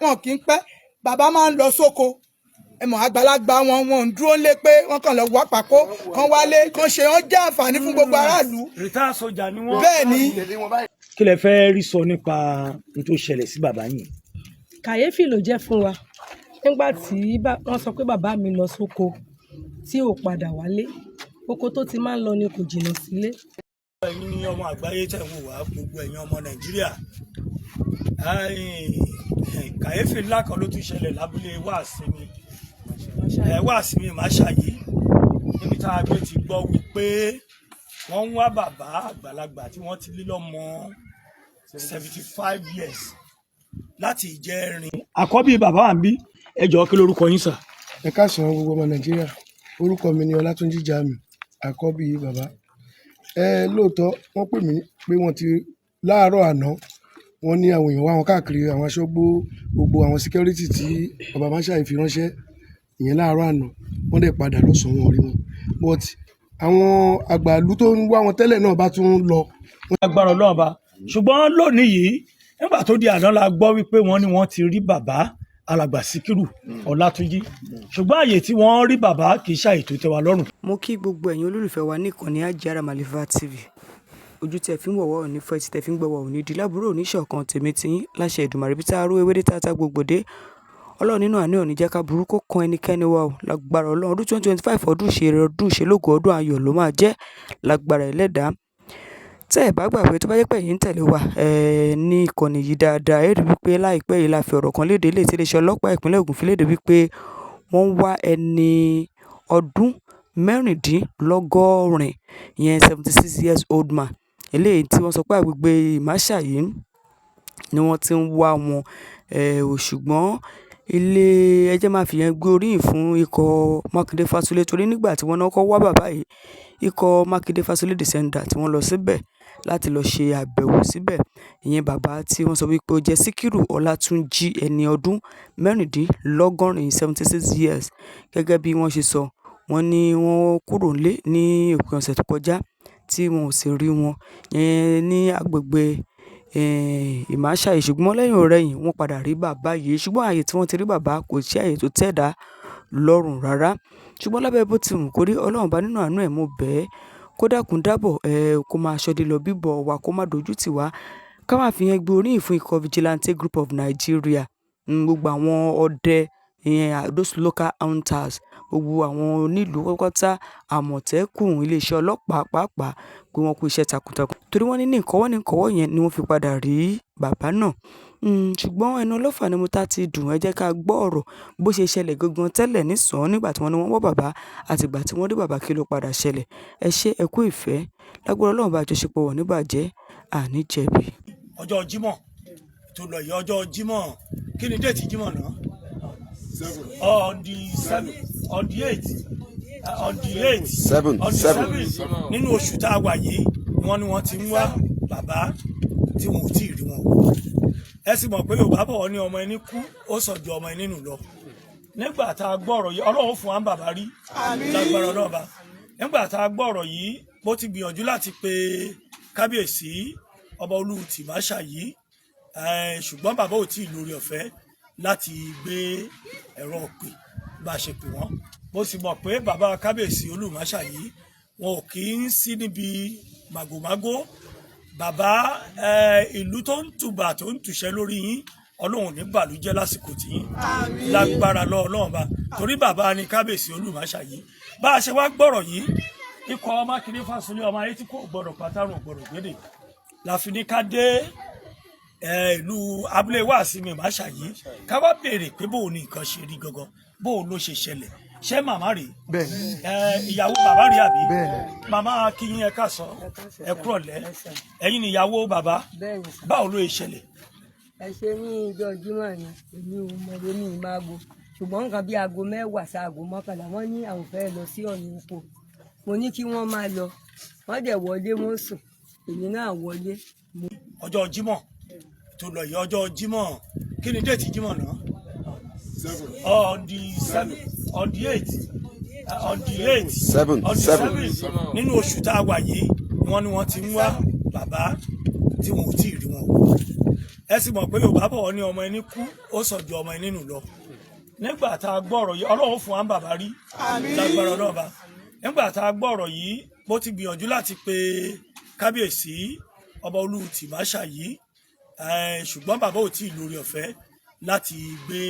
Wọn kì í pẹ́. Bàbá máa ń lọ sóko. Ẹ mọ̀, àgbàlagbà wọn, wọn ń dúró lé pé wọ́n kàn lọ wá pàkó kan wálé kan ṣe. Wọ́n jẹ́ àǹfààní fún gbogbo aráàlú. Retired sójà ni wọ́n. Bẹ́ẹ̀ ni. Kí lẹ fẹ́ rí sọ nípa n tó ṣẹlẹ̀ sí bàbá yìí? Kàyéfì ló jẹ́ fún wa nígbà tí wọ́n sọ pé bàbá mi lọ sóko tí ò padà wálé. Oko tó ti máa ń lọ ni kò jìnnà sílé. Ẹ̀yin ọmọ àgbáyé tẹ̀ ń wò wá, gbogbo ẹ̀yin ọmọ Nàìjíríà, kàyéfì ńlá kan ló tún ṣẹlẹ̀ lábúlé Wàsímì ẹ Wàsímì Máṣáyí, níbi tá a gbé ti gbọ́ wípé wọ́n ń wá bàbá àgbàlagbà tí wọ́n ti lé lọ́mọ 75 years láti ìjẹrin. Àkọ́bí bàbá wa ń bí. Ẹ jọ̀ọ́, kí lorúkọ yín sà? Ẹ káàsán, gbogbo ọmọ Nàìjíríà. Orúkọ mi ni Ọlátúnjí Jamiu, àkọ́bí bàbá. Ẹ lóòótọ́, wọ́n pè mí pé wọ́n ti láàárọ̀ àná, wọ́n ní àwọn èèyàn wá wọn káàkiri, àwọn aṣọ́gbó, gbogbo àwọn security tí bàbá Máṣáyí fi ránṣẹ́ ìyẹn láàárọ̀ àná. Wọ́n dẹ̀ padà lọ́sàn-án, wọn rí wọn, but àwọn àgbàlú tó ń wá wọn tẹ́lẹ̀ náà bá tún lọ. Agbára Ọlọ́run bá. Ṣùgbọ́n lónìí yìí, nígbà tó di àná, la gbọ́ wípé wọ́n ní wọ́n ti rí bàbá, Alàgbà Síkírù Ọlátúnjí, ṣùgbọ́n àyè tí wọ́n rí bàbá kì í ṣàyè tó tẹ́ wa lọ́rùn. Mo kí gbogbo ẹ̀yin olólùfẹ́ wa ní ìkànnì Àjàrà Màlífà TV. Ojú tí ẹ fi ń wọ̀wọ́ ò ní fọ́, etí tẹ fi ń gbọ́wọ́ ò ní di lábúrò oníṣọ̀kan tèmi tiyín láṣẹ Èdùmàrè. Bí tá a ró ewédé tá a ta gbogbo dé, Ọlọ́run nínú àánú ẹ̀ ò ní jẹ́ ká burú kó kan ẹnikẹ́ni wa o. Lágbára Ọlọ́run, ọdún 2025, ọdún ìṣeré, ọdún ìṣelógo, ọdún ayọ̀ ló máa jẹ́ lágbára Ẹlẹ́dàá. Tẹ́ ẹ bá gbàgbé, tó bá jẹ́ pé ẹ̀yin ń tẹ̀lé wa ní ìkànnì yìí dáadáa, ẹ rí wípé láìpẹ́ yìí la fi ọ̀rọ̀ kan léde létí iléeṣẹ́ ọlọ́pàá ìpínlẹ̀ Ògùn fi léde wípé wọ́n ń wá ẹni ọdún 86, ìyẹn 76 years old man, eléyìí tí wọ́n sọ pé àgbègbè Ìmáṣàyí ni wọ́n ti ń wá wọn. Ṣùgbọ́n ilé ẹjẹ́ máa fi yẹn gbé oríyìn fún ikọ̀ Mákindé Fásulẹ̀, torí nígbà tí wọ́n náà kọ́ wá bàbá yìí, ikọ̀ Mákindé Fásulẹ̀ Defender tí wọ́n lọ síbẹ̀ láti lọ ṣe àbẹ̀wò síbẹ̀, ìyẹn bàbá tí wọ́n sọ wípé ó jẹ́ Síkírù Ọlátúnjí, ẹni ọdún 86, 76 years. Gẹ́gẹ́ bí wọ́n ṣe sọ, wọ́n ní wọ́n kúrò nílé ní òpin ọ̀sẹ̀ tó kọjá tí wọn ò sì rí wọn ní agbègbè Ìmáṣàyí. Ṣùgbọ́n lẹ́yìn ọ̀rẹ̀yìn, wọ́n padà rí bàbá yìí, ṣùgbọ́n ààyè tí wọ́n ti rí bàbá kò sí ààyè tó tẹ̀dá lọ́rùn rárá. Ṣùgbọ́n lábẹ́ bó ti wù kó rí, Ọlọ́run bá nínú àánú ẹ̀, mo bẹ̀ ẹ́ kó dákun dábọ̀ ẹ, kó máa ṣọ́dé lọ bíbọ̀ wa, kó má dojú tì wá. Ká má fi yẹn gbé oríyìn fún ikọ̀ Vigilante Group of Nigeria, gbogbo àwọn ọdẹ ìyẹn, those local hunters, gbogbo àwọn onílùú pátápátá, Àmọ̀tẹ́kùn, iléeṣẹ́ ọlọ́pàá pàápàá, pé wọ́n kú iṣẹ́ takuntakun, torí wọ́n ní ní ìkọ́wọ́ ní ìkọ́wọ́ yẹn ni wọ́n fi padà rí bàbá náà. Ṣùgbọ́n ẹnu ọlọ́fà ni mo ta ti dùn. Ẹ jẹ́ ká gbọ́ ọ̀rọ̀ bó ṣe ṣẹlẹ̀ gangan tẹ́lẹ̀ nísàn nígbà tí wọ́n ní wọ́n wọ́ bàbá àti ìgbà tí wọ́n rí bàbá, kí ló padà ṣẹlẹ̀. Ẹ ṣé, ẹ kú ìfẹ́. Lágbára Ọlọ́run bá, àjọṣepọ̀ wọ̀ níbàjẹ́, àní jẹ̀bi. Ọjọ́ Jímọ̀ tó lọ yìí, ọjọ́ Jímọ̀, kí ni date Jímọ̀ náà? On the 7, on the 8, on the 8. Seven. On the Seven. 7 nínú oṣù tá a wà yìí, wọ́n ní wọ́n ti ń wá bàbá tí wọn ò tí ì rí wọn. Ẹ sì mọ̀ pé Yorùbá bọ̀, wọ́n ní ọmọ ẹni kú, ó sàn ju ọmọ ẹni nù lọ. Nígbà tá a gbọ́ ọ̀rọ̀ yìí, Ọlọ́run fún wa ń bàbá rí lágbára Ọlọ́run bá. Nígbà tá a gbọ́ ọ̀rọ̀ yìí, mo ti gbìyànjú láti pe kábíyèsí ọba Olú Tìmáṣà yìí, ṣùgbọ́n bàbá ò tí ì lórí ọ̀fẹ́ láti gbé ẹ̀rọ pè bá a ṣe pè wọ́n. Mo sì mọ̀ pé bàbá kábíyèsí Olùmáṣà yìí, wọn ò kì í sí níbi màgòmágó. Bàbá, ìlú tó ń tùbà tó ń tùṣẹ́ lórí yín, Ọlọ́run ní bàlújẹ́ lásìkò tí yín lágbára lọ Ọlọ́run bá, torí bàbá ni kábíyèsí Olùmáṣà yìí. Bá a ṣe wá gbọ́rọ̀ yìí, ikọ̀ Mákindé Fásulẹ̀, ọmọ ayé tí kò gbọ́dọ̀ pátárùn gbọ́dọ̀ gbédè, la fi ní ká dé ìlú abúlé Wàsímì Máṣàyí, ká wá béèrè pé bóun ni nǹkan ṣe rí gangan, bóun ló ṣe ṣẹlẹ̀. Ṣé màmá rèé? Bẹ́ẹ̀ni. Ìyàwó bàbá rèé, àbí? Bẹ́ẹ̀ni. Màmá, kí yín, ẹ káàsán, ẹ kúrọ̀lẹ́. Ẹ̀yin ni ìyàwó bàbá? Bẹ́ẹ̀ni sà. Báwo ló ṣe ṣẹlẹ̀? Ẹ ṣe. Ní ìjọ Jímọ̀ ni, èmi ò mọ, èmi ì máa go, ṣùgbọ́n nǹkan bíi aago 10 sí aago 11, wọ́n ní àwọn fẹ́ lọ sí ọ̀nà oko. Mo ní kí wọ́n máa lọ. Wọ́n dẹ̀ wọlé, wọ́n sùn, èmi náà wọlé. Ọjọ́ Jímọ̀ tó lọ yìí, ọjọ́ Jímọ̀, kí ni date Jímọ̀ náà? On the 7, on the 8, on the 8. Seven. On the Seven. 7 nínú oṣù tá a wà yìí, wọ́n ní wọ́n ti ń wá bàbá tí wọn ò tí ì rí wọn. Ẹ sì mọ̀ pé Yorùbá bọ̀, wọ́n ní ọmọ ẹni kú, ó sàn ju ọmọ ẹni nù lọ. Nígbà tá a gbọ́ ọ̀rọ̀ yìí, Ọlọ́run fún wa ń bàbá rí lágbára Ọlọ́run bá. Nígbà tá a gbọ́ ọ̀rọ̀ yìí, mo ti gbìyànjú láti pe kábíyèsí ọba Olú tìmáṣà yìí, ṣùgbọ́n bàbá ò tí ì lórí ọ̀fẹ́ láti gbé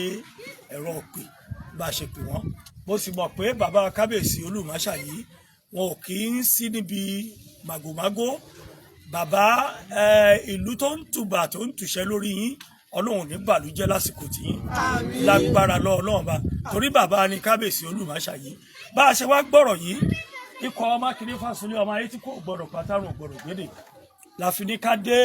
ẹ̀rọ òpè bá a ṣe pè wọ́n. Mo sì mọ̀ pé bàbá kábíyèsí olùmáṣà yìí, wọn ò kì í sí níbi màgòmágó. Bàbá, ìlú tó ń tùbà tó ń tùṣẹ́ lórí yín, Ọlọ́run ò ní bàlújẹ́ lásìkò tí yín lágbára lọ Ọlọ́run bá, torí bàbá ni kábíyèsí olùmáṣà yìí. Bá a ṣe wá gbọ́rọ̀ yìí, ikọ̀ Mákindé Fásulẹ̀, ọmọ ayé tí kò gbọ́dọ̀ pátárùn gbọ́dọ̀ gbédè, la fi ní ká dé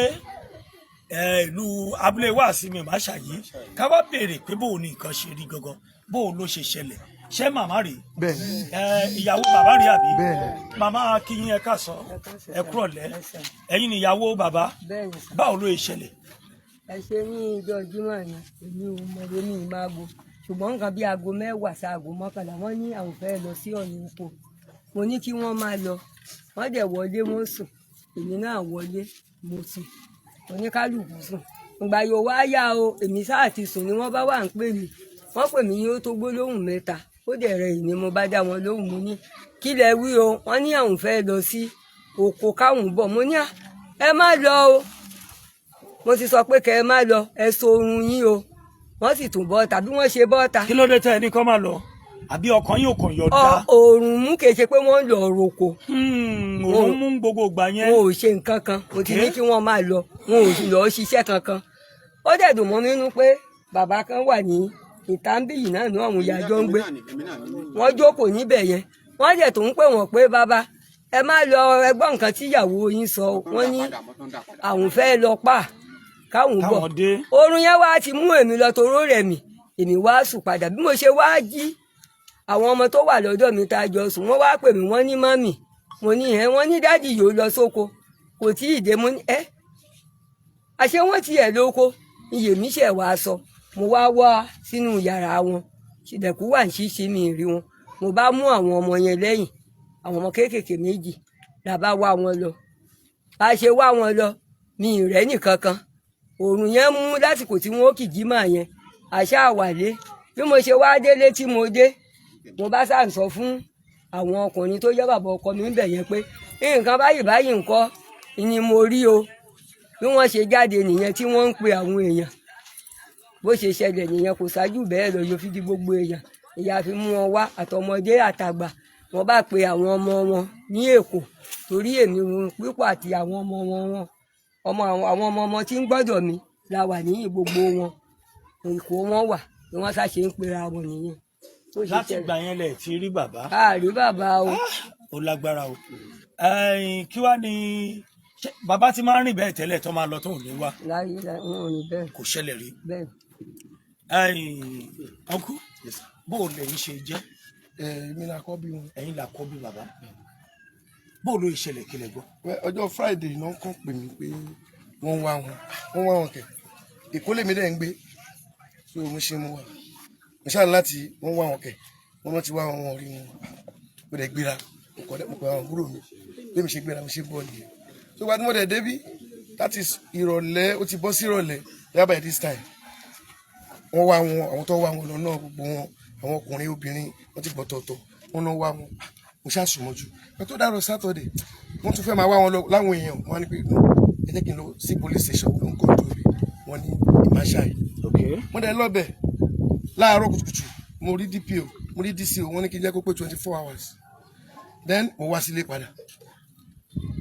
ìlú abúlé wàásìmì máṣà yìí, ká wá béèrè pé bóun ni nǹkan ṣe rí gangan, bóun ló ṣe ṣẹlẹ̀. Ṣé màmá rèé? Bẹ́ẹ̀ni. Ìyàwó bàbá rèé, àbí? Bẹ́ẹ̀ni. Màmá, kí yín, ẹ káàsán, ẹ kúrọ̀lẹ́. Ẹ̀yin ni ìyàwó bàbá? Bẹ́ẹ̀ni sà. Báwo ló ṣe ṣẹlẹ̀? Ẹ ṣe. Ní ìjọ Jímọ̀ ni, èmi ò mọ̀ èmi ì máa go, ṣùgbọ́n nǹkan bí aago 10 sí aago 11, wọ́n ní àwọn fẹ́ lọ sí ọ̀nà oko. Mo ní kí wọ́n máa lọ. Wọ́n dẹ̀ wọlé, wọ́n sùn. Èmi náà wọlé, mo sùn, oníkálukú sùn. Ìgbà yóò wá yá o, èmi sáà ti sùn ni wọ́n bá wà ń pè mí. Wọ́n pè mí ní ó tó gbólóhùn mẹ́ta, ó dẹ̀ rẹ ìní. Mo bá dá wọn lóhùn, mo ní, "Kí lẹ wí o?" Wọ́n ní àwọn fẹ́ lọ sí oko, káwọn bọ̀. Mo ní, "À, ẹ má lọ o, mo ti sọ pé kẹ ẹ má lọ, ẹ so oorun yín o." Wọ́n sì tún bọ́ tàbí wọ́n ṣe bọ́ta. Kí ló dé tẹ́ ẹ ní kọ́ máa lọ? Àbí ọkàn yóò kàn yọ̀ dá? Oòrùn mú, kì í ṣe pé wọ́n ń lọ roko. Òun mú gbogbo ìgbà yẹn. Wọn ò ṣe nǹkan kan. Mo ti ní kí wọ́n máa lọ, wọn ò lọ ṣiṣẹ́ kankan. Ó dẹ̀ dùn mọ́ mi nínú pé bàbá kan wà ní ìtàǹbì yìí náà ní àwọn ìyá jọ ń gbé. Wọ́n jókòó níbẹ̀ yẹn, wọ́n dẹ̀ tó ń pè wọ́n pé, "Bàbá, ẹ má lọ, ẹgbọ́n nǹkan tíyàwó yín sọ." Wọ́n ní àwọn fẹ́ lọ pa káwọn bọ̀. Káwọn dé. Oorun yẹn wá ti mú èmi lọ, toró rẹ̀ mí, èmi wá sùn padà. Bí mo ṣe wá jí, àwọn ọmọ tó wà lọ́dọ̀ mi tá a jọ sùn, wọ́n wá pè mí, wọ́n ní, "Mummy." Mo ní, "Ẹ." Wọ́n ní, "Daddy yóò lọ sóko, kò tí ì dé." Mo ní, "Ẹ àṣé wọ́n tiẹ̀ lóko?" Iyè mi ṣẹ̀ wá sọ. Mo wá wá sínú yàrá wọn, ṣìlẹ̀kùn wà ní ṣíṣí, mi rí wọn. Mo bá mú àwọn ọmọ yẹn lẹ́yìn, àwọn ọmọ kéékèèké méjì la bá wá wọn lọ. Bá a ṣe wá wọn lọ, mi ì rẹ́ nìkankan. Òòrùn yẹn mú lásìkò tí wọn ó kì jí màá yẹn, àṣà àwàlé. Bí mo ṣe wá délé tí mo dé, mo bá sáà sọ fún àwọn ọkùnrin tó jẹ́ bàbá ọkọ mi ń bẹ̀ yẹn pé nǹkan báyìí báyìí ńkọ́ ni mo rí o. Bí wọ́n ṣe jáde nìyẹn tí wọ́n ń pe àwọn èèyàn. Bó ṣe ṣẹlẹ̀ nìyẹn, kò ṣáájú bẹ́ẹ̀ lọ. Yóò fi di gbogbo èèyàn, ìyá fi mú wọn wá, àtọmọdé àtàgbà. Wọ́n bá pe àwọn ọmọ wọn ní Èkó, torí èmi pípọ̀ àti àwọn ọmọ wọn wọn ọmọ àwọn ọmọ ọmọ tí ń gbọ́dọ̀ mi la wà ní gbogbo wọn. Èkó wọn wà bí wọ́n ṣàṣe ń pera wọn nìyẹn. Bó ṣe Láti ṣẹlẹ̀. gbà yẹn lẹ̀ ti rí bàbá? Àrí bàbá o. Ó lágbára o. Kí wàá ní, ṣé bàbá ti máa ń rìn bẹ́ẹ̀ tẹ́lẹ̀ tó máa lọ tó ò ní wá? Láyé wọn ò ní bẹ́ẹ̀. Kò ṣẹlẹ̀ rí? Bẹ́ẹ̀. Uncle, bó o lẹ́yìn ṣe jẹ́? Èmi ni àkọ́bí wọn. Ẹ̀yin là kọ́ bí bàbá. Bó o ló ìṣẹ̀lẹ̀, kí lẹ gbọ́? Well, ọjọ́ Friday náà kàn pè mí pé wọ́n ń wá wọn, wọ́n wá wọn kẹ̀. Èkó lèmi dẹ̀ ń gbé, so mo ṣe mo wà mo ṣáà ní láti wọ́n wá wọn kẹ̀. Wọ́n náà ti wá wọn, wọn rí wọn. Mo dẹ̀ gbéra, mo kọ̀ mo pè àwọn àbúrò mi. Bí mi ṣe gbéra, mo ṣe bọ́ nìyẹn. So gba tí mo dẹ̀ débí, that is ìrọ̀lẹ́, ó ti bọ́ sí ìrọ̀lẹ́. Yeah, by this time wọ́n wá wọn, àwọn tó wá wọn lọ náà, gbogbo wọn, àwọn ọkùnrin, obìnrin, wọ́n ti gbọ̀tọ̀ọ̀tọ̀, wọ́n náà wá wọn. Mo ṣáà sùn mọ́jú. Ẹ tó dárò Saturday, wọ́n tún fẹ́ máa wá wọn lọ láwọn èèyàn. Wọ́n á ní pé, "No, ẹ jẹ́ kí n lọ sí police station ló ń kọ́ tó rí wọ́n ní Ìmáṣáì." Mo dẹ̀ lọ́bẹ̀ láàárọ̀ kùtùkùtù, mo rí DPO, mo rí DCO. Wọ́n ní kí n jẹ́ kó pé 24 hours, then mo wá sílé padà.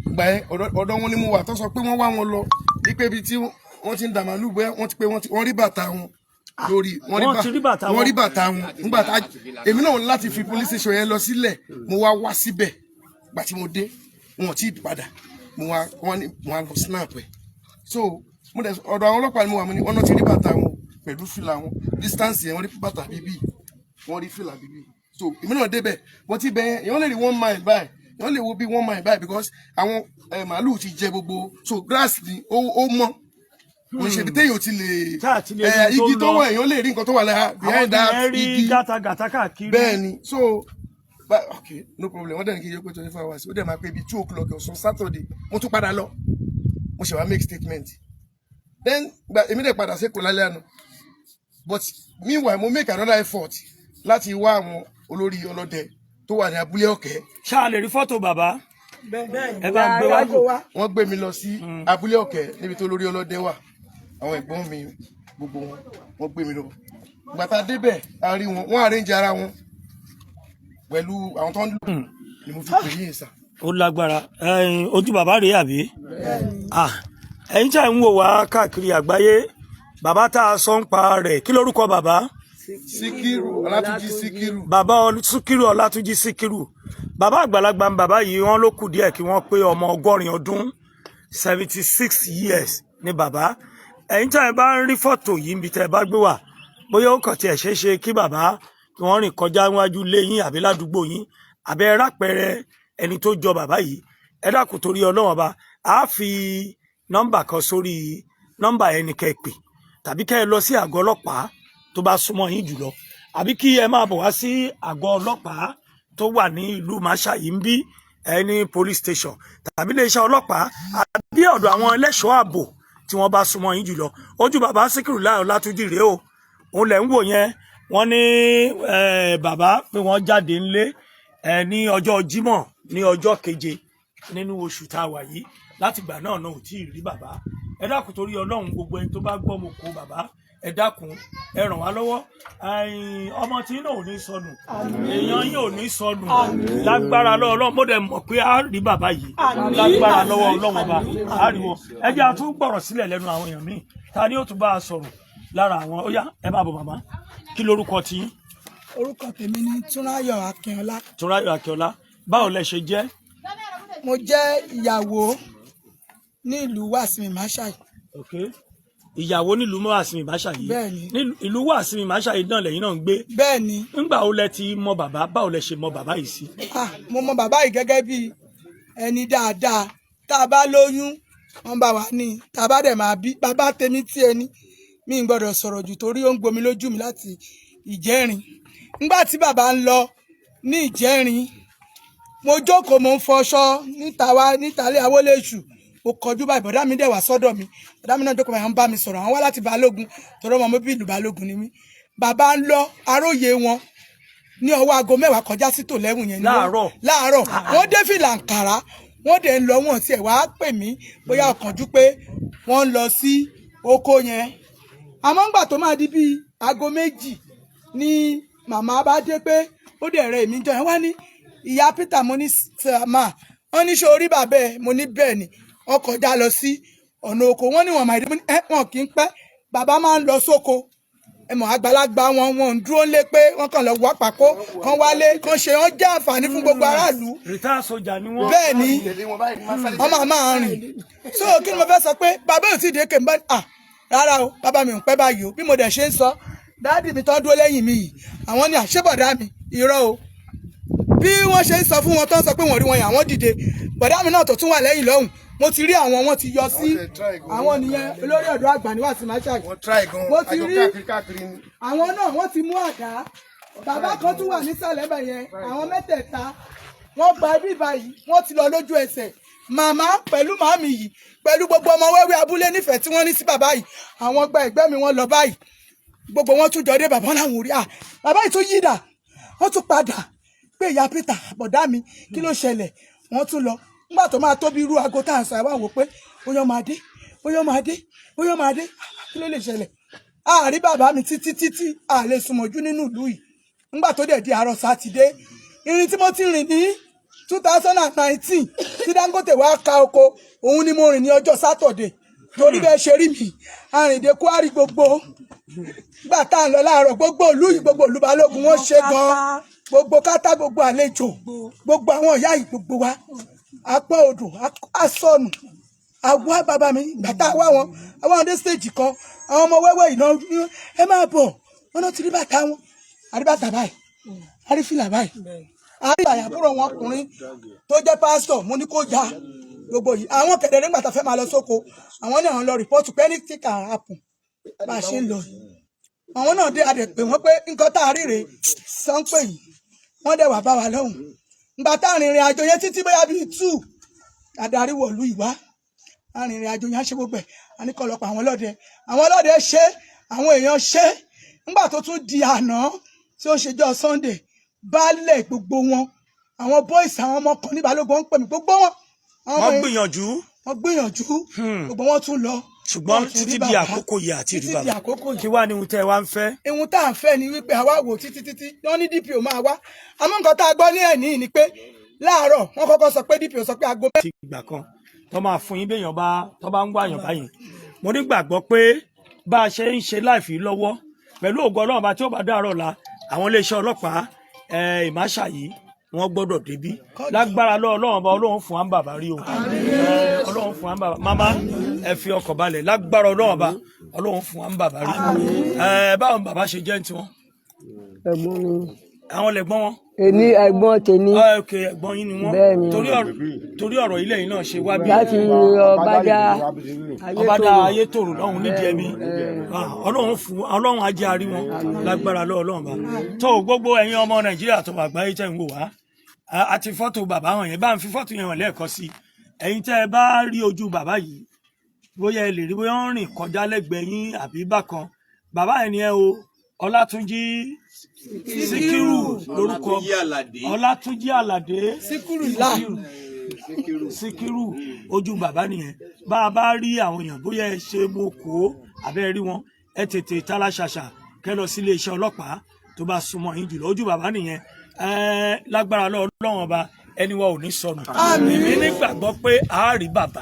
Ìgbà yẹn, ọ̀dọ̀ wọn ni mo wà tó sọ pé wọ́n wá wọn lọ, wípé ibi tí wọ́n ti ń dà màálù, bóyá wọ́n ti pé wọ́n rí bàtà wọn lórí Wọ́n ti rí bàtà wọ́n wọn. rí bàtà wọn. Nígbà tá èmi náà láti fi police station yẹn lọ sílẹ̀, mo wá wá síbẹ̀. Gbà tí mo dé, wọn ò tí ì padà. Mo wá, wọ́n ní mo wá lọ snap ẹ̀. So mo dẹ̀ ọ̀dọ̀ àwọn ọlọ́pàá ni mo wà. Mo ní wọ́n náà ti rí bàtà wọn pẹ̀lú fìlà wọn. Distance yẹn, wọ́n rí bàtà bíbí, wọ́n rí fìlà bíbí. So èmi náà débẹ̀, wọ́n ti bẹ̀ yẹn, èèyàn lè rí 1 mile báyìí, èèyàn lè wo bí 1 mile báyìí, because àwọn màálù ti jẹ gbogbo, so grass ni ó mọ́, kò ṣe ibi téèyàn ti lè Tá a ti lè rí tó igi tó lọ. wà, èèyàn lè rí nǹkan tó wà lára Àwọn behind that yẹn rí igi. gàtàgàtà káàkiri. Bẹ́ẹ̀ ni. So but okay, no problem. Wọ́n dẹ̀ ní kí n yẹ pé 24 hours, ó dẹ̀ máa pé bíi 2 o'clock ọ̀sán Saturday, mo tún padà lọ, mo ṣe wá make statement. Then gba èmi dẹ̀ padà sékòó lálẹ́ àná, but meanwhile mo make another effort láti wá àwọn olórí ọlọ́dẹ tó wà ní abúlé Ọ̀kẹ́. Ṣáà lè rí fọ́tò bàbá? Ẹ bá ń gbé wá. Wọ́n gbé mi lọ sí abúlé Ọ̀kẹ́ níbi tó lórí ọlọ́dẹ wà. Àwọn ẹ̀gbọ́n mi gbogbo wọn, wọ́n gbé mi lọ. Ìgbà tá a débẹ̀, a rí wọn, wọ́n arrange ara wọn pẹ̀lú àwọn tó ń lò ni mo fi pè yín sà. Ó lágbára. Ẹ̀yin, ojú bàbá rèé àbí? Ah, ẹ̀yin tí à ń wò wá káàkiri àgbáyé, bàbá tá a sọ ń pa rẹ̀, kí lórúkọ bàbá? Síkírù Ọlátúnjí Síkírù. Bàbá Síkírù Ọlátúnjí Síkírù, bàbá àgbàlagbà ń bàbá yìí. Wọ́n ló kù díẹ̀ kí wọ́n pé ọmọ 80 ọdún, 76 years ni bàbá. Ẹ̀yin tí a bá ń rí fọ́tò yìí níbi tẹ́ ẹ bá gbé wà, bóyá ó kàn tiẹ̀ ṣeé ṣe kí bàbá kí wọ́n rìn kọjá níwájú ilé yín àbí ládùúgbò yín, àbí ẹ rápẹrẹ ẹni tó jọ bàbá yìí, ẹ dákun, torí Ọlọ́run Ọba, á fi nọ́mbà kan sórí nọ́mbà ẹni kẹ́ ẹ pè, tàbí kẹ́ ẹ lọ sí àgọ́ ọlọ́pàá tó bá súnmọ́ yín jùlọ, àbí kí ẹ máa bọ̀ wá sí àgọ́ ọlọ́pàá tó wà ní ìlú Máṣáyí ń bí ẹ ní police station, tàbí iléeṣẹ́ ọlọ́pàá, àbí ọ̀dọ̀ àwọn ẹlẹ́ṣọ́ ààbò tí wọ́n bá súnmọ́ yín jùlọ. Ojú bàbá Síkírù Láì Ọlátúnjì rèé o, òun lẹ̀ ń wò yẹn. Wọ́n ní bàbá pé wọ́n jáde ńlé ní ọjọ́ Jímọ̀ ní ọjọ́ keje nínú oṣù tá a wà yìí. Látìgbà náà náà ò tí ì rí bàbá. Ẹ dákun, torí Ọlọ́run, gbogbo ẹni tó bá gbọ́ mo kó bàbá, ẹ dákun, ẹ ràn wá lọ́wọ́. Ọmọ tí náà ò ní sọnù, èèyàn yín ò ní sọnù lágbára lọ́wọ́ Ọlọ́run. Mo dẹ̀ mọ̀ pé a rí bàbá yìí lágbára lọ́wọ́ Ọlọ́run Ọba, a rí wọn. Ẹ jẹ́ a tún gbọ̀rọ̀ sílẹ̀ lẹ́nu àwọn èèyàn míì. Ta ni ó tún bá a sọ̀rọ̀ lára àwọn? Ó yá, ẹ máa bọ̀ màmá. Kí lorúkọ tí? Orúkọ tèmi ni Túnráyọ̀ Akínọlá. Túnráyọ̀ Akínọlá, báwo lẹ ṣe jẹ́? Mo jẹ́ ìyàwó ní ìlú Wàsímì Máṣáì. Okay, ìyàwó nílùú Wàsímì Máṣáyí. Bẹ́ẹ̀ni. Ní ìlú Wàsímì Máṣáyí náà lẹ́yìn náà ń gbé? Bẹ́ẹ̀ni. Ńgbà wo lẹ ti mọ bàbá? Báwo lẹ ṣe mọ bàbá yìí sí? Ah, mo mọ bàbá yìí gẹ́gẹ́ bí ẹni dáadáa. Tá a bá lóyún, wọ́n bá wa ní. Tá a bá dẹ̀ máa bí bàbá tèmi tí ẹni mi ń gbọ́dọ̀ sọ̀rọ̀ jù torí ó ń gbomi lójú mi láti ìjẹ́rin. Ńgbà tí bàbá ń lọ ní ìjẹ́rin, mo jókòó, mo ń fọṣọ níta wá níta lé awóléṣù. Mo kọjú báyìí, bọ̀dá mi dẹ̀ wá sọ́dọ̀ mi. Bọ̀dá mi náà jókòó báyìí, wọ́n bá mi sọ̀rọ̀. Àwọn wá láti Balógun torí ọmọ mi bí ìlú Balógun ni mí. Bàbá ń lọ, aróye wọn ní ọwọ́ aago 10 kọjá sí tòlẹ́wùn yẹn ni Láàárọ̀? Láàárọ̀. Wọ́n dé fìlà Àǹkàrá, wọ́n dẹ̀ ń lọ. Wọ́n tiẹ̀ wá pè mí bóyá ọ̀kánjú pé wọ́n ń lọ sí oko yẹn. Àmọ́ ńgbà tó máa di bíi aago 2 ni màmá bá dé pé ó dẹ̀ rẹ èmi jọ yẹn, wá ní, "Ìyá Peter." Mo ní, "Sàmà." Wọ́n ní, "Ṣé orí bàbá ẹ̀?" Mo ní, "Bẹ́ẹ̀ ni, wọ́n kọjá lọ sí ọ̀nà oko." Wọ́n ní wọ́n máa dé. Mo ní, "Ẹ́ wọn kì í pẹ́, bàbá máa ń lọ sóko." Ẹ mọ̀ àgbàlagbà wọn, wọn ń dúró lé pé wọ́n kàn lọ wá pàkó kán wálé kán ṣe. Wọ́n jẹ́ àǹfààní fún gbogbo aráàlú. Retired sójà ni wọ́n. Bẹ́ẹ̀ ni. Tẹ̀lé wọn báyìí, máa sáré. Wọ́n máa máa rìn. So kí ni mo fẹ́ sọ? Pé bàbá ò tí ì dé kè ń bá à rárá o, bàbá mi ò ń pẹ́ báyìí o. Bí mo dẹ̀ ṣe ń sọ, daddy mi tán dúró lẹ́yìn mi yìí, àwọn ní àṣebọ̀dá mi irọ́ o. Bí wọ́n ṣe ń sọ fún wọn tó ń sọ pé wọ́n rí wọn yẹn, àwọn dìde. Bọ̀dá mi náà tó tún wà lẹ́yìn lọ́hùn, mo ti rí àwọn, wọn ti yọ sí. Àwọn tẹ try gan. Àwọn nìyẹn, olórí ọ̀dọ́ àgbà ní Wàsíù Máṣáì. Wọ́n try gan. Mo ti àjọ rí káàkiri káàkiri ni. Àwọn náà wọ́n ti mú àdá. Bàbá kan tún wà nísàlẹ̀ bẹ̀ yẹn. Àwọn mẹ́tẹ̀ẹ̀ta wọ́n gba ibi báyìí, wọ́n ti lọ lójú ẹsẹ̀. Màmá pẹ̀lú màmí yìí pẹ̀lú gbogbo ọmọ wẹ́wẹ́ abúlé nífẹ̀ẹ́ tí wọ́n ní sí bàbá yìí, àwọn gba ẹ̀gbẹ́ mi, wọ́n lọ báyìí. Gbogbo wọn tún jọ dé, bàbá làwọn ò rí à bàbá yìí tún yídà. Wọ́n tún padà pé, "Ìyá Peter, bọ̀dá mi, kí ló ṣẹlẹ̀?" Wọ́n tún lọ. Nígbà tó máa tó bí irú aago tá à ń sọ, ẹ wá wò pé bóyá máa dé, bóyá máa dé, bóyá máa dé. Kí ló lè ṣẹlẹ̀? Àárí bàbá mi títí títí, a lè sùnmọ̀jú nínú ìlú yìí. Nígbà tó dẹ̀ di àárọ̀ Sátidé, irin tí mo ti rìn ní 2019 tí Dangote wá ka oko, òun ni mo rìn ní ọjọ́ Sátọ̀dé, torí bẹ́ẹ̀ ṣe rí mi àrìndé kwari gbogbo. Nígbà tá à ń lọ láàárọ̀, gbogbo ìlú yìí, gbogbo ìlú Balógun, wọ́n ṣe gan, gbogbo kátá, gbogbo àlejò, gbogbo àwọn ìyá yìí, gbogbo wa apá odò asọnù àwa bàbá mi. Ìgbà tá a wá wọn, àwọn ọdẹ stage kan, àwọn ọmọ wẹ́wẹ́ yìí náà ní, "Ẹ máa bọ̀." Wọn náà ti rí bàtà wọn, àrí bàtà báyìí, àrí fìlà báyìí, àrí àyàbúrò wọn ọkùnrin tó jẹ́ pásítọ̀. Mo ní kó ya gbogbo yìí. Àwọn kẹ̀dẹ̀ nígbà tá a fẹ́ máa lọ sóko, àwọn ní àwọn lọ report pé anything can happen bá a ṣe ń lọ yìí. Àwọn náà dé, adẹ̀ pé wọ́n pé nǹkan tá a rí rèé sánpẹ̀ yìí. Wọ́n dẹ̀ wá bá wa lọ́hùn. Ìgbà tá a rìnrìn àjò yẹn títí bóyá bíi 2, adarí wọ̀lú ìwá, arìnrìn àjò yẹn á ṣe gbogbo ẹ̀. A ní kó lọ pa àwọn ọlọ́dẹ. Àwọn ọlọ́dẹ ṣe, àwọn èèyàn ṣe. Nígbà tó tún di àná tí ó ṣèjọ́ Sunday, baálẹ̀ gbogbo wọn, àwọn boys, àwọn ọmọ kan ní Balógun, wọ́n ń pè mí, gbogbo wọn, àwọn ọmọ Wọ́n yẹn- gbìyànjú. Wọ́n gbìyànjú, gbogbo wọn tún lọ. Ṣùgbọ́n Wọ́n tún rí títí di bàbá. àkókò yìí àti rí Títí di bàbá. àkókò yìí. Kí wàá ní ohun tẹ́ ẹ wá ń fẹ́? Ihun tá à ń fẹ́ ni wípé àwa wò títí títí, wọ́n ní DPO máa wá. Àmọ́ nǹkan tá a gbọ́ ní ẹ̀ní ni pé láàárọ̀ wọ́n kọ́kọ́ sọ pé DPO sọ pé aago Ti ìgbà kan tó máa fún yín béèyàn bá tó bá ń wáyàn báyìí, mo nígbàgbọ́ pé bá a ṣe ń ṣe láìfi lọ́wọ́ pẹ̀lú ògo Ọlọ́run bá tí ó bá dàárọ̀ la, àwọn iléeṣẹ́ ọlọ́pàá ìmáṣà yìí, wọ́n gbọ́dọ̀ débí lágbára lọ́wọ́ Ọlọ́run bá. Ọlọ́run fún wa ń bàbá rí o. Ọlọ́run fún wa ń bàbá. Màmá, ẹ fi ọkọ̀ balẹ̀. Lágbára Ọlọ́run bá, Ọlọ́run fún wa ń bàbá rí. Báwọn bàbá ṣe jẹ́ ní tiwọn? Ẹ̀gbọ́n mi. Àwọn lẹ̀gbọ́n wọn? Èmi, ẹ̀gbọ́n tèmi. Ah, ok, ẹ̀gbọ́n yín ni wọ́n. Bẹ́ẹ̀ni. Torí ọ̀rọ̀ ilé yìí náà ṣe wá bí? Láti ọbàdà. Ọbàdà Ayétòrò lọ́hùn nídìí ẹbí. Ọlọ́run fún, Ọlọ́run ajé àrí wọn lágbára lọ́wọ́ Ọlọ́run bá. Tó gbogbo ẹ̀yin ọmọ Nàìjíríà tó wà gbáyé tẹ̀ ń wò wá, àti fọ́tò bàbá hàn yẹn, bá ń fi fọ́tò yẹn hàn lẹ́ẹ̀kan sí i. Ẹ̀yin tẹ́ ẹ bá rí ojú bàbá yìí, bóyá ẹ lè rí, bóyá ó ń rìn kọjá lẹ́gbẹ̀ẹ́ yín àbí bákan, bàbá yẹn ni ẹ o. Ọlátúnjí Síkírù lórúkọ. Ọlátúnjí Àlàdé. Síkírù là. Síkírù, ojú bàbá nìyẹn. Bá a bá rí àwọn èèyàn, bóyá ẹ ṣe mo kó àbẹ́ rí wọn, ẹ tètè tara ṣàṣà kẹ́ lọ sí iléeṣẹ́ ọlọ́pàá tó bá súnmọ́ yín jùlọ. Ojú bàbá nìyẹn. Ẹ lágbára lọ Ọlọ́run ọba, ẹni wa ò ní sọnù. Èmi nígbàgbọ́ pé a rí bàbá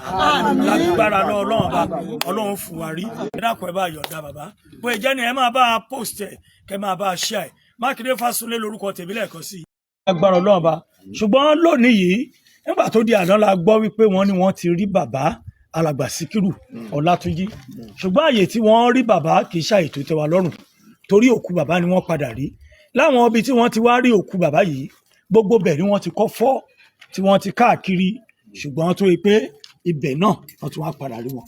lágbára lọ Ọlọ́run ọba. Ọlọ́run fún wa rí. Ẹ dákun, ẹ bá yọ̀ǹda bàbá. Bóyá jẹ́ ni ẹ máa bá a post ẹ, kẹ máa bá a share ẹ. Mákindé Fásunlé lórúkọ tèmi lẹ́ẹ̀kan sí i. Lágbára Ọlọ́run ọba. Ṣùgbọ́n lónìí yìí, nígbà tó di àná la gbọ́ wípé wọ́n ní wọ́n ti rí bàbá, alàgbà Síkírù Ọlátúnjí. Ṣùgbọ́n àyè tí wọ́n rí bàbá kì í ṣàyè tó tẹ́ wa lọ́rùn, torí òkú bàbá ni wọ́n padà rí. Láwọn ibi tí wọ́n ti wá rí òkú bàbá yìí, gbogbo bẹ̀ ni wọ́n ti kọ́ fọ́ tí wọ́n ti káàkiri, ṣùgbọ́n tó yẹ pé ibẹ̀ náà wọ́n tún wá padà rí wọn.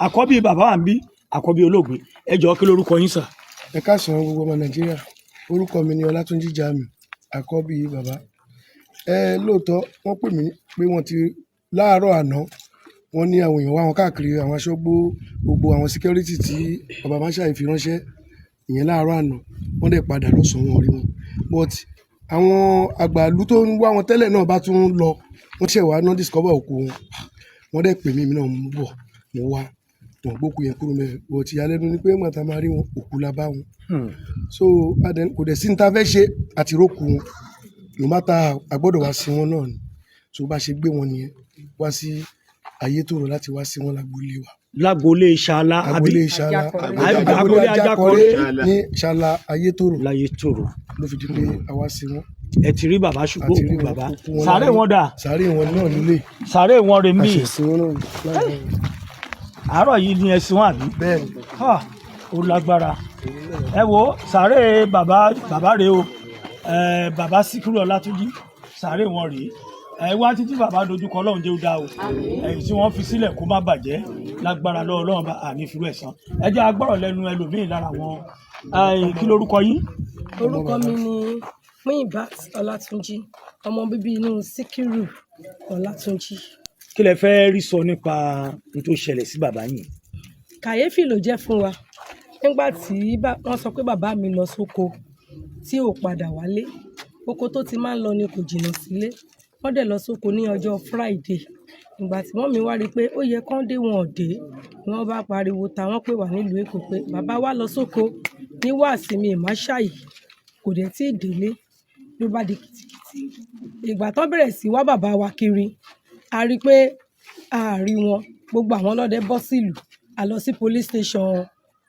Àkọ́bí bàbá wa ń bí, àkọ́bí olóògbé. Ẹ jọ̀ọ́, kí lórúkọ yín sà? Ẹ káàsán gbogbo ọmọ Nàìjíríà. Orúkọ mi ni Ọlátúnjí Jamiu, àkọ́bí bàbá. Ẹ lóòótọ́, wọ́n pè mí pé wọ́n ti láàárọ̀ àná, wọ́n ní àwọn èèyàn wá wọn káàkiri, àwọn aṣọ́gbó, gbogbo àwọn security tí bàbá Máṣáì fi ránṣẹ́ ìyẹn láàárọ̀ àná. Wọ́n dẹ̀ padà lọ́sàn-án, wọn rí wọn, but àwọn àgbàlú tó ń wá wọn tẹ́lẹ̀ náà bá tún lọ, wọ́n ṣẹ̀ wá náà discover òkú wọn. Wọ́n dẹ̀ pè mí, èmi náà ń bọ̀, mo wá wọn, gbókù yẹn kúrò mẹ́rin, but ìyàlẹ́nu ni pé nígbà tá a máa rí wọn, òkú la bá wọn. So kò dẹ̀ sí ní ta fẹ́ ṣe àti rókù wọn, no matter how, a gbọ́dọ̀ wá sí wọn náà ni. So bá ṣe gbé wọn nìyẹn wá sí Ayétòrò láti wá sí wọn lágboolé wa. Lágboolé Ṣàlá àbí? Agboolé Ṣàlá. Agboolé Agboolé Ajákọré. Ajákọré ní Ṣàlá Ayétòrò. Láyétòrò. Ló fi di pé a wá sí wọn. Ẹ ti rí bàbá, ṣùgbọ́n Àti rí òkú wọn, bàbá. òkú wọn Sàárè láyé. wọn dà? Sàárè wọn náà nílé. Sàárè wọn rè mí. A ṣe sí wọn náà láàárọ̀. Àárọ̀ yìí ni ẹ sin wọn àbí? Bẹ́ẹ̀ ni. Ha, ó lágbára. Ẹ wo sàárè bàbá, bàbá rèé o. Bàbá Síkírù Ọlátúnjí, sàárè wọn rèé. Ẹ wá títí bàbá dojúkọ, Ọlọ́run jẹ́ ó dáa o. Ẹ̀yìn tí wọ́n fi sílẹ̀ kó má bàjẹ́ lágbára lọ́wọ́ Ọlọ́run bá àní fi rú ẹ̀ san. Ẹ jẹ́ agbọ́rọ̀ lẹ́nu ẹlòmíín lára wọn. Kí lorúkọ yín? Orúkọ mi ni Muibat Ọlátúnjí, ọmọ bíbí inú Síkírù Ọlátúnjí. Kí lẹ fẹ́ rí sọ nípa n tó ṣẹlẹ̀ sí bàbá yìí? Kàyéfì ló jẹ́ fún wa nígbà tí wọ́n sọ pé bàbá mi lọ sóko tí ò padà wálé. Oko tó ti máa ń lọ ni kò jìnnà sílé. Wọ́n dẹ̀ lọ sóko ní ọjọ́ Friday. Ìgbà tí mummy wá rí i pé ó yẹ kán dé, wọn ò dé, ni wọ́n bá pariwo ta wọ́n pè wá nílùú Èkó pé bàbá wa lọ sóko ní wàsímì ìmáṣáyì, kò dẹ̀ tí ì délé. Ló bá di kìtìkìtì. Ìgbà tán bẹ̀rẹ̀ sí wá bàbá wa kiri, a rí i pé a rí wọn. Gbogbo àwọn ọlọ́dẹ bọ́ sílùú, a lọ sí police station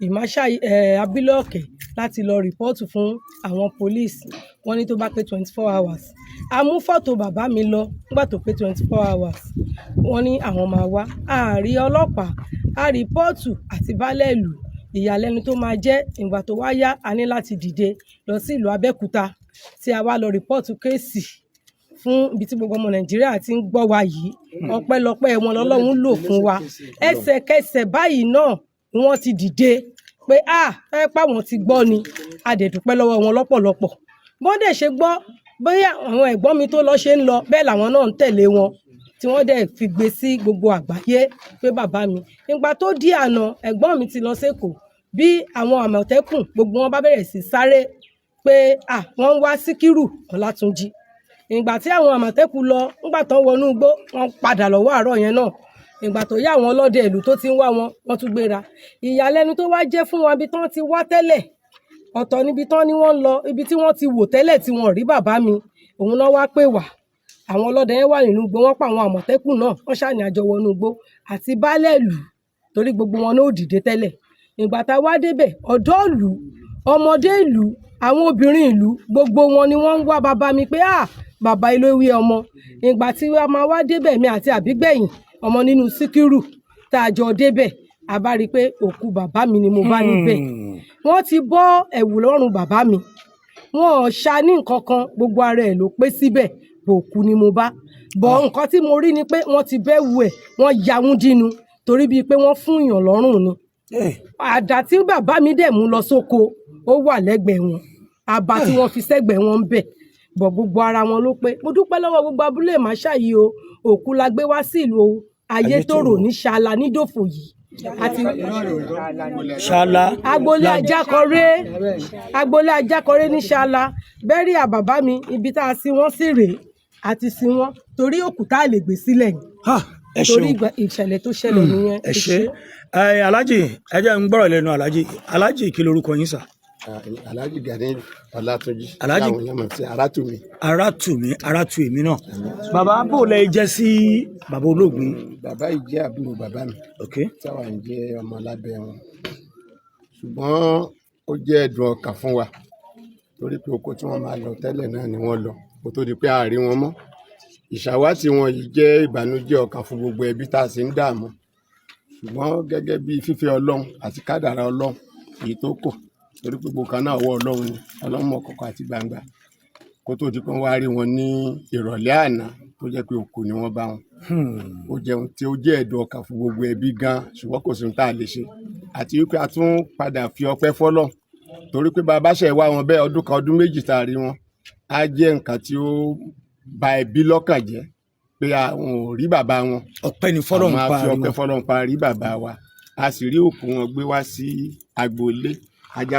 Ìmáṣáyì, Abilọ́ọ̀kẹ́ láti lọ report fún àwọn police. Wọ́n ní tó bá pé 24 hours. A mú fọ́tò bàbá mi lọ. Nígbà tó pé 24 hours, wọ́n ní àwọn máa wá. A rí ọlọ́pàá, a report àti baálẹ̀ ìlú. Ìyàlẹ́nu tó máa jẹ́, ìgbà tó wá yá, a ní láti dìde lọ sí ìlú Abẹ́òkúta tí a wá lọ report case fún ibi tí gbogbo ọmọ Nàìjíríà ti ń gbọ́ wa yìí. Ọpẹ́lọpẹ́ wọn lọ́lọ́run lò fún wa. Ẹsẹ̀kẹsẹ̀ báyìí náà ni wọ́n ti dìde pé a ẹ pa wọ́n ti gbọ́ ni. A dẹ̀ dúpẹ́ lọ́wọ́ wọn lọ́pọ̀lọpọ̀. Bọ́n dẹ̀ ṣe gbọ́, bóyá àwọn ẹ̀gbọ́n mi tó lọ ṣe ń lọ, bẹ́ẹ̀ làwọn náà ń tẹ̀lé wọn. tí wọ́n dẹ̀ fi gbé sí gbogbo àgbáyé pé bàbá mi. Ìgbà tó di àná, ẹ̀gbọ́n mi ti lọ sékòó, bí àwọn Àmọ̀tẹ́kùn gbogbo wọn bá bẹ̀rẹ̀ sí sáré pé à wọ́n ń wá Síkírù Ọlátúnjí. Ìgbà tí àwọn Àmọ̀tẹ́kùn lọ, nígbà tán wọnú igbó, wọ́n padà lọ́wọ́ àárọ̀ yẹn náà. Ìgbà tó yá, àwọn ọlọ́dẹ ìlú tó ti ń wá wọn, wọ́n tún gbéra. Ìyàlẹ́nu tó wá jẹ́ fún wọn, ibi tán ti wá tẹ́lẹ̀ ọ̀tọ̀ níbi tán ni wọ́n ń lọ. Ibi tí wọ́n ti wò tẹ́lẹ̀ tí wọ́n rí bàbá mi, òun náà wá pè wá. Àwọn ọlọ́dẹ yẹn wà nínú igbó, wọ́n pa àwọn Àmọ̀tẹ́kùn náà, wọ́n ṣàní àjọ wọnú igbó àti baálẹ̀ ìlú, torí gbogbo wọn náà ò dìde tẹ́lẹ̀. Ìgbà tá a wá débẹ̀, ọ̀dọ́ ìlú, ọmọdé ìlú, àwọn obìnrin ìlú, gbogbo wọn ni wọ́n ń wá bàbá mi pé, ah, bàbá ilé ọmọ. Ìgbà tí a máa wá débẹ̀, mi àti àbígbẹ̀yìn ọmọ nínú Síkírù tá a jọ débẹ̀, a bá rí i pé òkú bàbá mi ni mo bá níbẹ̀. Wọ́n ti bọ́ ẹ̀wù lọ́rùn bàbá mi, wọn ò ṣa ní nǹkan kan, gbogbo ara ẹ̀ ló pé síbẹ̀. Òkú ni mo bá bọ̀. Nǹkan tí mo rí ni pé wọ́n ti bẹ́ wù ẹ̀, wọ́n ya wún dínú, torí bíi pé wọ́n fún èèyàn lọ́rùn ni. Àdá tí bàbá mi dẹ̀ mú lọ sóko, ó wà lẹ́gbẹ̀ẹ́ wọn, àbá tí wọ́n fi sẹ́gbẹ̀ẹ́ wọn ń bẹ̀ bọ̀, gbogbo ara wọn ló pé. Mo dúpẹ́ lọ́wọ́ gbogbo abúlé Ìmáṣà yìí o. Òkú la gbé wá sí ìlú Ayétòrò ní Ṣàlà nídòfò yìí àti Ṣálá. Agboolé Ajákọré, agboolé Ajákọré ní Ṣàlà. Bẹ́rí àbàbá mi, ibi tá a sin wọ́n sí rèé, àti sin wọ́n torí òkú tá a lè gbé sílẹ̀ ni. Ha, ẹ Torí ṣeun. Ìṣẹ̀lẹ̀ tó ṣẹlẹ̀ nìyẹn. Ẹ ṣe. Ẹ alájì, ẹ jẹ́ ń gbọ́rọ̀ lẹ́nu alájì. Alájì, kí lorúkọ yín sà? Alhaji Gani Ọlátúnjí. Alhaji- Táwọn èèyàn mọ̀ sí Arátùmí. Ara tù mí, ara tù èmi náà. Bàbá, bó lẹ jẹ́ sí bàbá olóògbé? Bàbá yìí jẹ́ àbúrò bàbá mi, táwa ń jẹ́ ọmọ lábẹ́ wọn, ṣùgbọ́n ó jẹ́ ẹ̀dùn ọkàn fún wa torí pé oko tí wọ́n máa lọ tẹ́lẹ̀ náà ni wọ́n lọ kó tó di pé a rí wọn mọ́. Ìṣàwátì wọn yìí jẹ́ ìbànújẹ́ ọkàn fún gbogbo ẹbí tá a sì ń dààmú, ṣùgbọ́n gẹ́gẹ́ bí fífẹ́ Ọlọ́run àti kádàrá Ọlọ́run èyí tó kù, torí pé gbogbo kan náà ọwọ́ Ọlọ́run ni, Ọlọ́run mọ̀ kọ̀kọ̀ àti gbangba, kó tó di pé wọ́n wá rí wọn ní ìrọ̀lẹ́ àná tó jẹ́ pé òkú ni wọ́n bá wọn, ó jẹun tí ó jẹ́ ẹ̀dùn ọkàn fún gbogbo ẹbí gan, ṣùgbọ́n kò sí ohun tá a lè ṣe, àti wípé a tún padà fi ọpẹ́ fọ́lọ́run torí pé bàbá ṣe wá wọn bẹ́ẹ̀ ọdún kan, ọdún méjì tá a rí wọn, á jẹ́ nǹkan tí ó ba ẹbí lọ́kàn jẹ́ pé àwọn ò rí bàbá wọn. Ọpẹ́ ni fọ́lọ́run. Àwọn Pa a fi ọpẹ́ ariwo. fọ́lọ́run pa rí bàbá wa, a sì rí òkú wọn gbé wá sí agboolé ajá.